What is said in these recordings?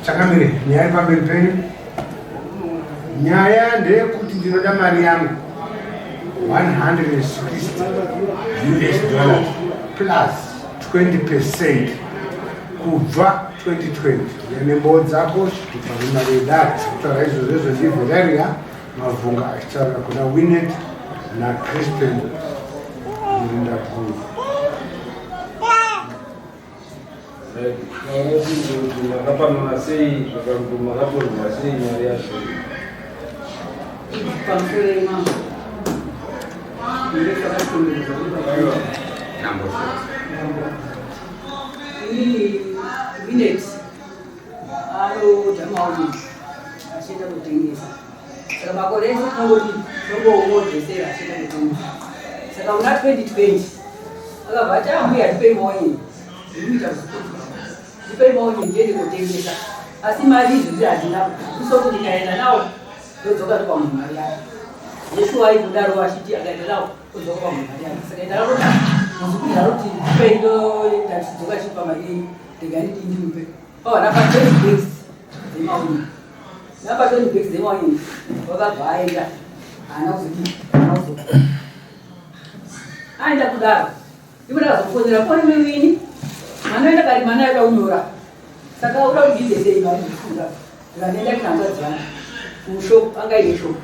Changamire, nyaya iri pamberi penyu. Nyaya ndeyekuti ndinoda mari yangu 160 US dollars plus 20 percent kubva 2020 nembowo dzako chitupa nemari yedare kutaura izvozvo izvo ndivhelaria Mavhunga achitaura kuna Winnet naCrispin Murindaguru. Makapanana sei zvakanzi makatorwa sei mari yacho? Pamusoro yemambo. Inini Winnet anoda maoni achienda kutengesa saka makore ese tinongoti tinongoomodhesera achienda kutengesa saka muna 2020 akabva ati ambuya ah, ndipei maoni ndikuita ndipei maoni ndiende kutengesa asi mari izvo ndi handina kusoti ndikaenda nawo ndodzoka ndopa munhu mari yake yeshuwa aikudaro achiti akaenda nawo odzoka pa munhu mari yake saka enda roti muzukuru aroti ndipei ndoenda chidzoka chipa mari yenyu Rega ndindimupe. Oh, napa 20 bags dzemauni. Napa 20 bags dzemauni. Wakabva aenda. Haana kuzodii. Haana kuzoka. Aenda kudaro. Ivo ndakazofonera koni miwini. Mwana aenda kari mwana aida kunyora. Saka uda kuti ndiite sei mari ndikunda. Ndikaenda kuna hanzvadzi yangu. Kushop anga ine shop.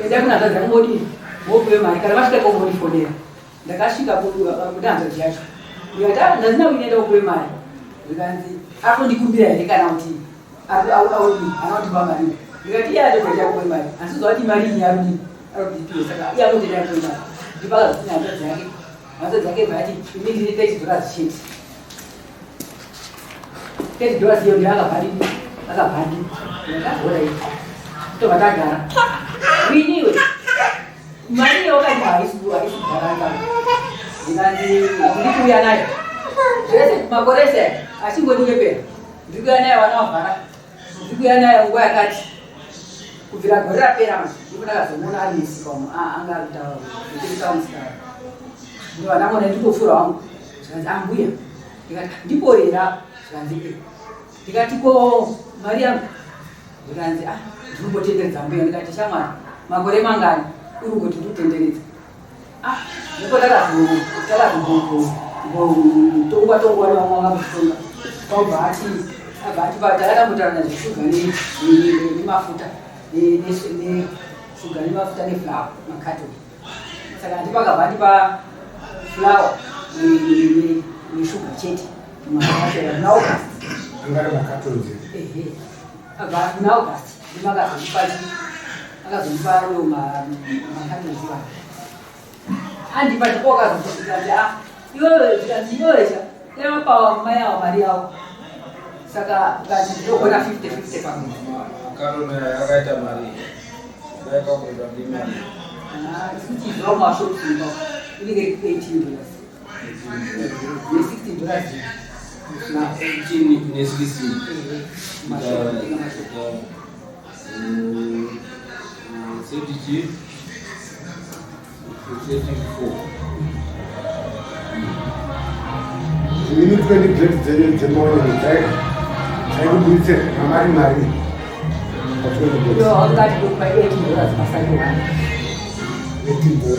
Enda kuna hanzvadzi yangu modii. Mopiwe mari kana vasvika ikoko mondifonera. Ndakasvika kune hanzvadzi yacho ndikati ah, ndazina kuinenda kupiwe mari zvikanzi akundikumbira here kana kuti anondipa mari ndikati iye atotoita kupiwe mari asi uziva kuti mari iyi arudi arikudipiwe saka iye anotoita kupiwe mari ndipakazosina hanzvadzi yake hanzvadzi yake bva yati imi ndine $30 chete $30 iyo ndiyo akabva andipa ndakazora iyo tobva tagara winiwe Mari iyo wakati haisi haisi kugaranga. Ndikati ndiri kuuya nayo. Zvese makore ese achingoninyepera. Ndiri kuuya nayo vana vavhara. Ndiri kuuya nayo nguva yakati. Kubvira gore rapera manje ndipo ndakazomuona ari musika umo. Ah anga ari kutaura kutengesa musika. Ndobva ndamuona ndikopfuura wangu. Zvikanzi ambuya. Ah, Ndikati ndiporera. Zvikanzi eh. Ndikati ko mari yangu Zvikanzi ah ndinokutenderedza mbuya ndikati shamwari makore mangani uri kungoti ndikutenderedza. Ah ndipo takazotongwa tongwa nevamwe vakamutonga kwabva ati abva ati takatambotaurana zveshuga nemafuta neshuga nemafuta neflower makatoni saka ndipo akabva atipa flower neshuga chete muna August. Angari makatoni ehe Abva muna August ndimo akazondipa akazondipa iwo makatoni iwayo andipa ndipo akazondikati ah iwewe zvikanzi iwewe cha dai wapawa mai awo mari yawo saka ukanzi ndinogona 50 50 pamwedzi Makatoni akaita mari dai kakuita ndimari tikuti zva kumashops ino inenge iri $18 ne $16 18 ne 16 32 34 Ini 20 grade dzenyu dzemaonero dzaikubuditse mamari mari pa 20 grades. Yo, angati kupa $18 pasati one. $18.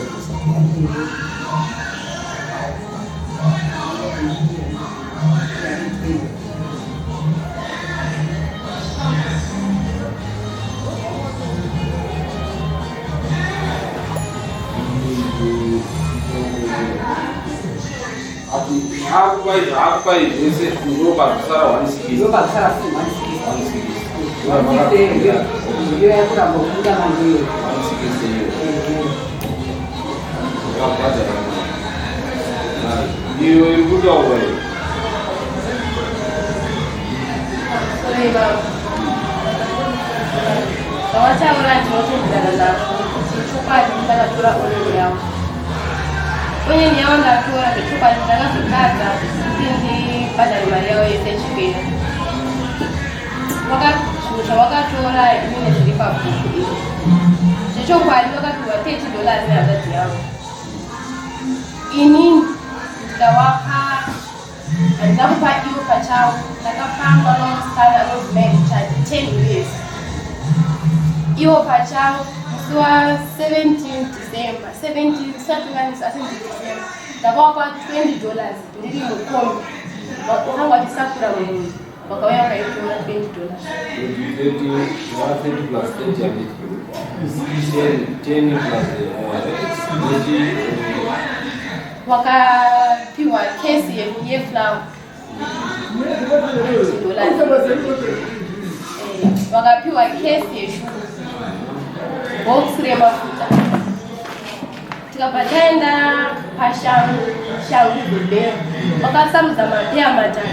Akupai zvese ndopazosara 160 ndopazosara 160 ndiyo yakuramba kubuda manje 160 Iyo iri kutaura iyo. Pamusoro ivavo zvawataura ndinotenderana nazvo nekuti chokwadi ndakatora onion yavo. Onion yavo ndatora zvechokwadi, ndakazotadza kuti ndibhadhare mari yavo yese chipera. Zvinhu zvawakatora inini zviri pabhuku izvi zvechokwadi, vakapiwa $30 nehanzvadzi yavo. Inini ndikawapa, handina kupa ivo pachavo. Ndakafamba nomusikana anonzi Mai Richard 10 US. Ivo pachavo musi wa17 December, 17 tisakanganisa, asi ndiDecember, ndakawapa $20 ndiri mukombi. Wakanga wachisakura munhu, wakauya wakaitora $20. 30, 30 plus 30 handiti? 10, 10 plus 30. Wakapiwa kesi yeflour $20. Wakapiwa kesi yeshuga, box remafuta. Tikabva taenda pashangu, shangu dzebhero, wakasarudza mapeya matatu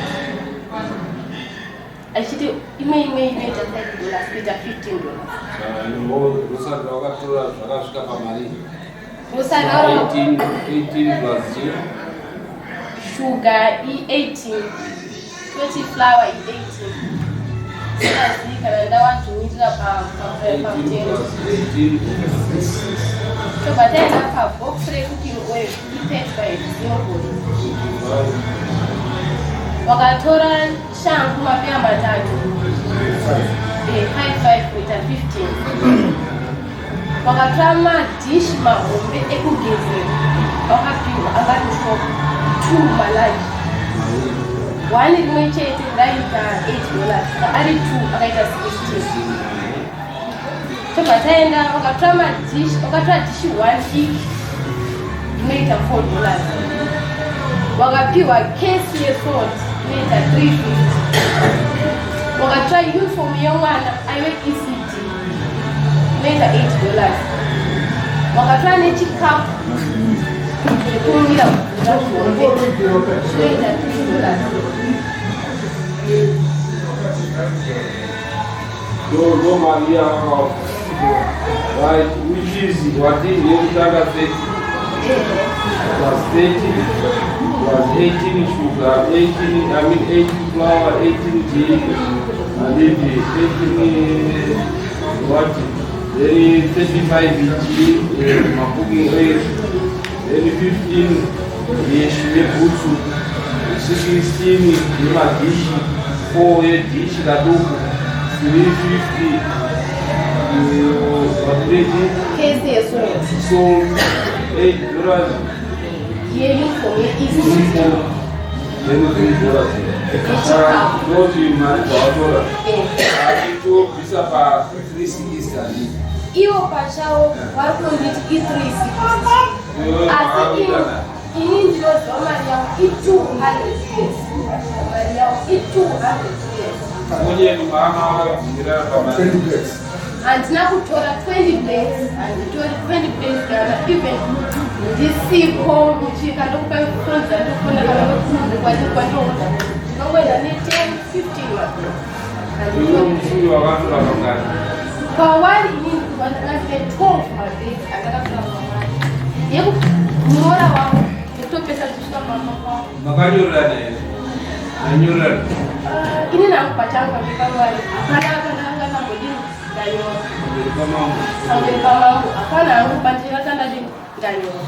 achiti imwe imwe inoita $5, kuita $15. Rosari rwakatora zvakasvika pamari Rosari 18, 18 plus 0. Shuga i18, toti flour i18. Singazivi kana ndawadzvinyirira 18 pamutemo. Plus 18. Tobva taenda pabox recooking oil i35 zinogori. 25. Wakatora shangu mapeya matatu, 55 kuita 15. Wakatora madhishi mahombe ekugezera wakapiwa, angari mushop 2 malarge, one rimwe chete raita $8, saka ari 2 akaita 16. Tobva taenda, wakatora madhishi, wakatora dhishi 1 diki inoita $4. Wakapiwa kesi yesalt inoita 350. Wakatora uniform yemwana aive ECD inoita $8. Wakatora nechikapu chekumwira mvura hombe zvinoita $3. Ndo mari yavakawapa, right? Which is wati yekutanga 30 plus 30 plus 18 sugar, 18, I mean 18 flour, 18 tea, handiti? 18 what, then 35 g macooking oil, then 15 yebhutsu, 16 yemadhishi, 4 yedhishi kaduku, 350 watireti. Kesi yesalt. So $8. Yeuniform yeECD. Uniform, then $3. Ndoti mari dzawatora achitobvisa pa 360, handiti? Ivo pachavo vari kunditi i360, asi ini ndinoziva mari yavo i200 US. Mari yavo i200 US. Onyeni mama wakabvumirana pamari? 20 bags. Handina kutora 20 bags, handitori 20 bags kana even ndisipo muchika. Ndokupa fonza, ndokufona kana kwandinoda, ndinongoenda ne10 15 mabag. Iwe musi wakatora pangani? Pawari inini ndakandine 12 mabags andakatora pawari yekumuroora wavo ndikutopesa ndichisvika pamba kwavo. Makanyorerana here? Manyorerana? Ah, ini nangu pachangu pamberi pamwari hapana pandakanga ndambodini ndanyora. Pamberi pamambo. Pamberi pamambo hapana hangu pandakanga ndanyora.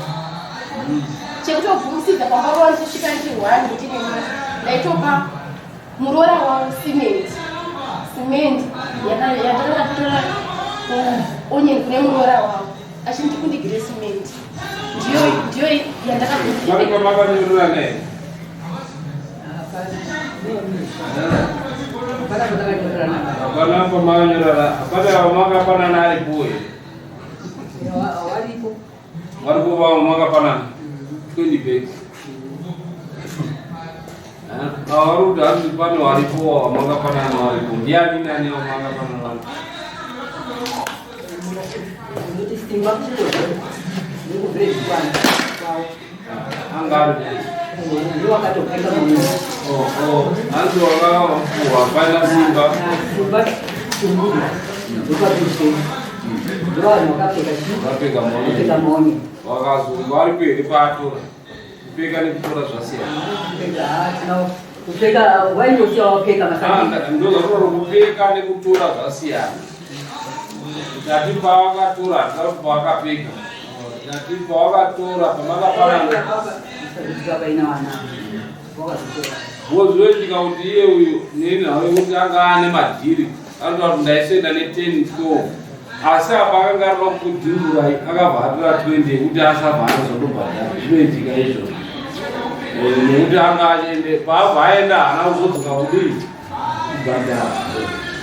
Chekutobvumisidza kwamba kwavo ndichisvika ndiri one ndine mwana, ndaitopa muroora wavo simende, simende yatakanga tatora onyeni kune muroora wavo achindi kundigire simende, ndiyo Mari yandakabvumisa. pamakanyorerana here? Hapana. Hapana patakanyorerana. Hapana pamakanyorerana, hapana wamakapanana aripo here? Waripo. Varipo vamwe makapanana 20 bags. Ava vari kuti hanzi pane waripo wamakapanana waripo. Ndiani nani wamakapanana waripo? Unoti Simba kuchikozo nekuvhezvikwana kwavo. Anga ari Ndiwo akatopinda munhu. Oh, hanzi wakapuhwa pana Simba. Simba Chunguru ndokwakusheni ndovanhu vakapfeka chii? Vakapfeka maonye. Vakapfeka maonye. Wakazonga varipo here paatora? Kupfeka nekutora zvasiyana. Kupfeka hatina kupfeka waingosiya wapfeka masaki. Ndozvatoro kupfeka nekutora zvasiyana. Tati pawakatora hatina kuti pawakapfeka. Tati pawakatora pamakapanana. Paina vana wakazotora. Wozoitika kuti iye uyu nenhau yekuti anga ane madhiri anotaura kuti ndaisoenda ne10 12 asi apa akanga arida kukudhindurai akabva atora 20 yekuti asabva anozondobhadhara. Zvinoitika izvozvo nekuti anga achiende paabva aenda haana kuzodzoka kudii kubhadhara.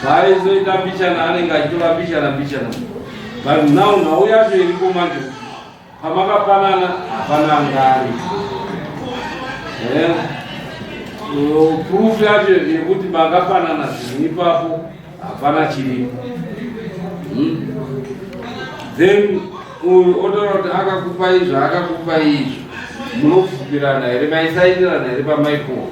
Paaizoita mbichana anenge achitora mbichana mbichana, but now nhau yacho iripo manje, pamakapanana hapana anga aripo. Proof yacho yekuti makapanana zvinhu ipapo hapana chiripo. Then uyu otaura kuti akakupa izvo, akakupa izvo, munobvumirana here? Maisainirana here pamaipuwa?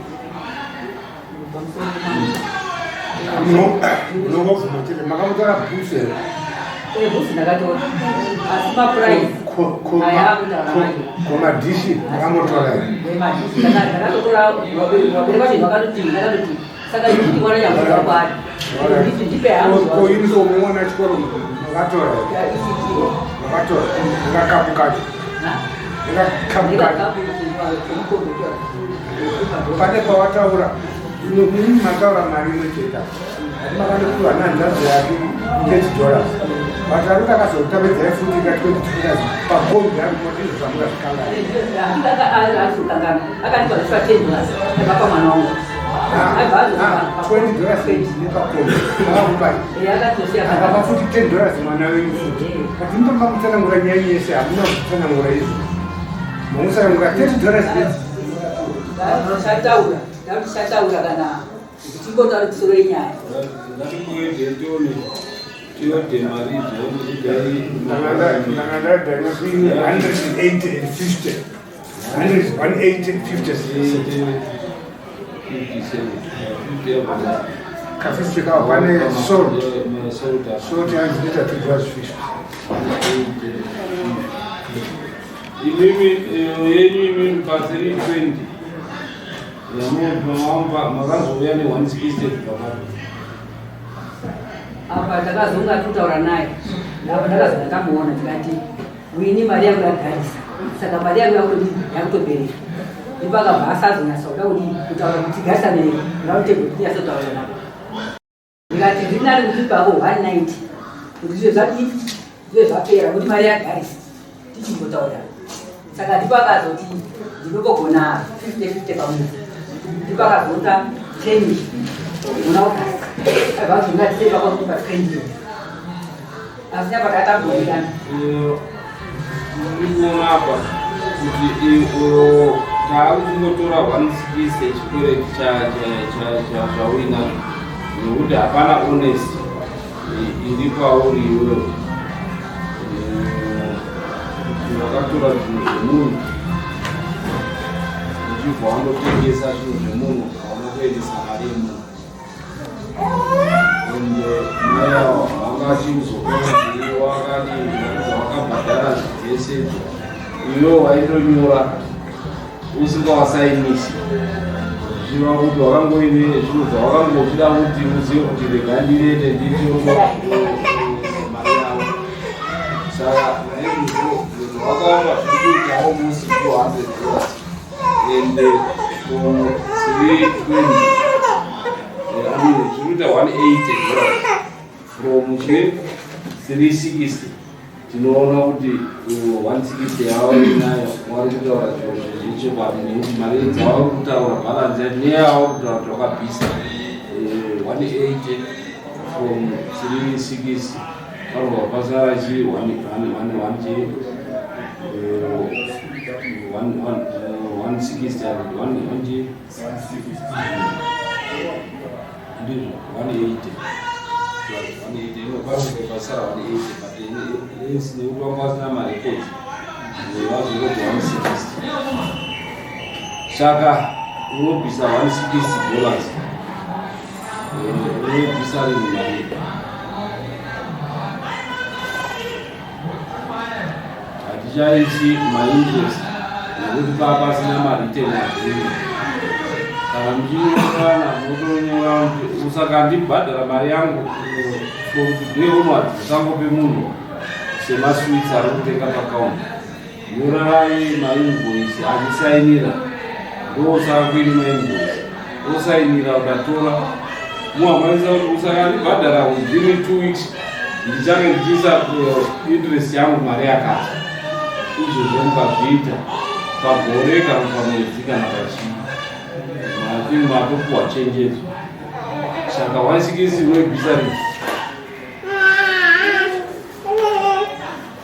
Munongobvuma chete makamutora bhutsu here? Bhutsu ndakatora, asi maprice Komadhishi makamutora here? Madhishi ndakatotora. Vabereki vacho vakatoti, ndakatoti saka ikuti mwana nyamudza kwari nditi ndipe hangu. Ko uniform yemwana chikoro makatora here? Makatora nekakapu kacho? Nekakapu kacho pane pawataura mimi mataura mari imwe chete, ati makandopiwa nehanzvadzi yake $30, but ari akazotambedzai futi ka $20 pakombi ari moti izvo zvamungazvikangana. Akati pazviswa $10 akapa mwana wangu. $20 nepakombi makakupai, akapa futi $10 mwana wenyu futi, but mutomba kutsanangura nyaya yese. Hamuna kutsanangura izvo, mamusanangura $30 bedzi. Tichataura, tichataura kana tichingotaura tisoro yenyaya. Ngatingoende tione, tiode mari idzo. Ndanga ndadhanya 180 and 50, 180 50. Ka50 kawo pane salt. Salt yanzi inoita $2.50. Imimi yenyu imimi pa 320 makazouya ne160 pakati. Apa takazonga tutaura naye apa, ndakazonga tamuona, tikati wini mari yangu yagarisa, saka mari yangu yakutodii, yakutoperera. Ndipo akabva asazonyatsa kuda kudii kutaura kuti garisa nerauntable kuti nyatsotaura navo. Ndikati ndiri nani kuti pako 190 kuti zvive zvadii, zvive zvapera, kuti mari yagarisa tichimbotaura. Saka ndipo akazoti ndinongogona 50 50 pamwedzi. Ndipo akazota 10 muna August, abva azonga tisei pako kuti pa 20, asi apa takatamboirana. Ikuona apa kuti taakuchingotora 160 chikwereti chauinazvo nekuti hapana honest iri pauri iwewe, kuti wakatora zvinhu zvemunhu uchibva wandotengesa zvinhu zvemunhu, hauna kuendesa mari yemunhu. Ende mai avo vanga vachizokuti wakadii, wakabhadhara dzese idzo, iwe waitonyora usingawasainisi, zvichireva kuti wakangoine zvinhu zvawakanga uchida kuti uzive kuti rega ndirete nditore mari yavo. Saka naizvozvo zvinhu zvakawanda zviri kuita almost $200 and from 320 zviri kuita $180 from chi 360. Tinoona kuti 160 yavo inayo vari kutaura zviro zvechokwadi, nekuti mari dzavari kutaura balance yacho neyavari kutaura kuti wakabvisa 180 from 360, panobva pasara chi 1 chi 160, 1 chi ndizvo 180 plus 180 inofanira pasara 180, but nekuti vanga vasina marecords vazongoti 160. Saka Unobvisa $160. Unobvisa rini mari? Hatichaisi mainterest nekuti paa pasina mawritten agreement. Kana muchinyorana motonyora kuti usakandibhadhara mari yangu from today onwards, usangope munhu semasweets ari kutenga pakaunta. Nyorerai mainvoice achisainira, ndosaka kuine mainvoice, osainira ukatora muhambanisa kuti usakandibhadhara within 2 weeks, ndichange ndichiisa interest yangu mari yakati. Izvozvo mukazviita pagore kana pamwedzi kana pachii, mathing matopuwa chenjedzo. Saka 160 unoibvisa rini?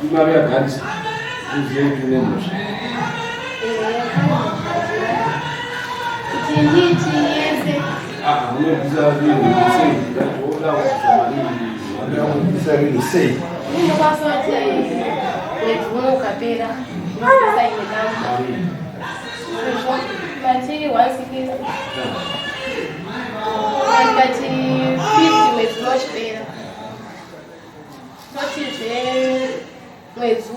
Imari yagarisa, uzive kuti une mhosva. Kuti nditi yese? Ah, unobvisa rini sei? Woda kubvisa mari? Ndakubvisa rini sei? Ndinokwanisa kuti mwedzi uno ukapera ndinobvisa imwe namba. Mari. Mati 160, ndikati 50 mwedzi unochipera, totizve mwedzi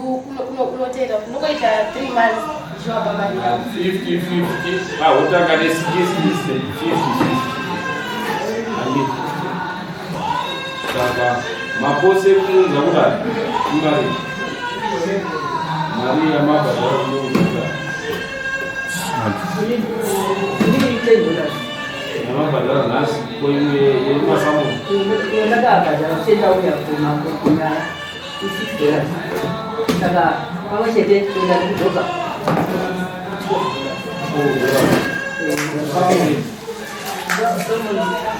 unoteera, ndinongoita 3 months ndichivapa mari yangu. 50 50, ahotanga ne60 50 50, handiti? Saka mapose ekuunza kudai imari, mari yamabhadhara kunounza kudai. Inini $10. Yamabhadhara nhasi, ko imwe yemasamoni? Ndakabhadhara kuchendauya kuna $6, saka pamwe chete kuenda nekudzoka.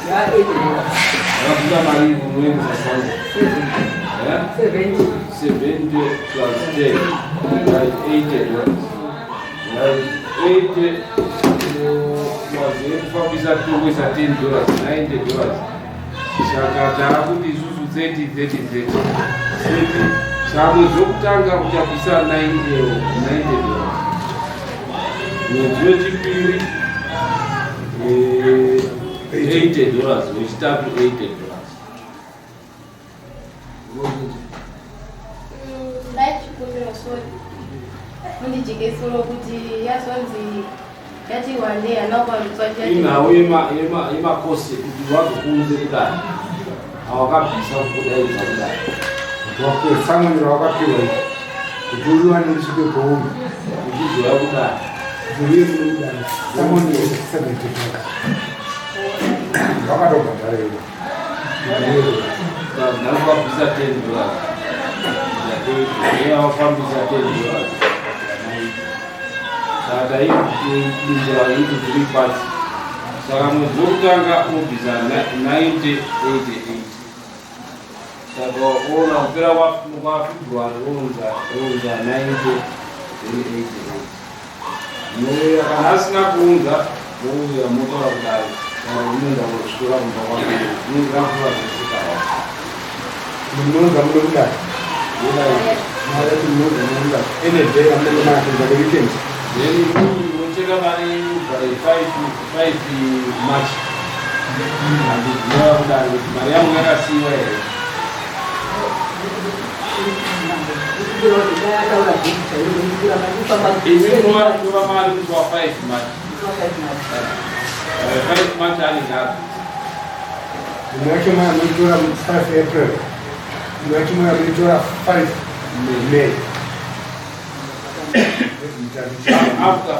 Ya $8. Yakabuda mari unoendesa sango. 70. 70 plus 10, like $80, like 80 plus yekufambisa tokuisa $10, $90. Saka taakuti isusu 30 30 30 30. Saka mwedzi wekutanga uchabvisa $90, mwedzi wechipiri $80, wechitatu $80. Ndaichikumbira, sorry, mundijekesero kuti yazonzi yati wandei hana kuvarutswa. Inhau yemakosi kuti vazokuunze kudai, awakabvisa kudaidza kudai. Samoni rawakapiwa iri kuti uriwane risvike pauri. Uchizouya kudai. Kuti uye muno kudai, samoni 75 wakatobhadhara iwe. Nhasi wabvisa $10, wafambisa $10, saka taidindura into three parts. Saka mwedzi wekutanga unobvisa 90 88. Saka ona kupera kwaFebruary wounza 90 then 88. Nouya, kana asina kuunza, mouya motaura kudai, kana unoenda kuzvitora kumba kwake, inenge zvesikawa. Munounza muno kudai. Kudai. Mari munounza muno kudai any day amunenge maapinza kuweekend. Then unocheka mari yenyu by 5 March, handidinova kudai kuti mari yangu yakasiyiwa here. Imi munotora mari musi wa 5 March. 5 March anenge abvisa. Imwe yacho maya muitora 5 April, imwe yacho maya muitora 5 May. After 5.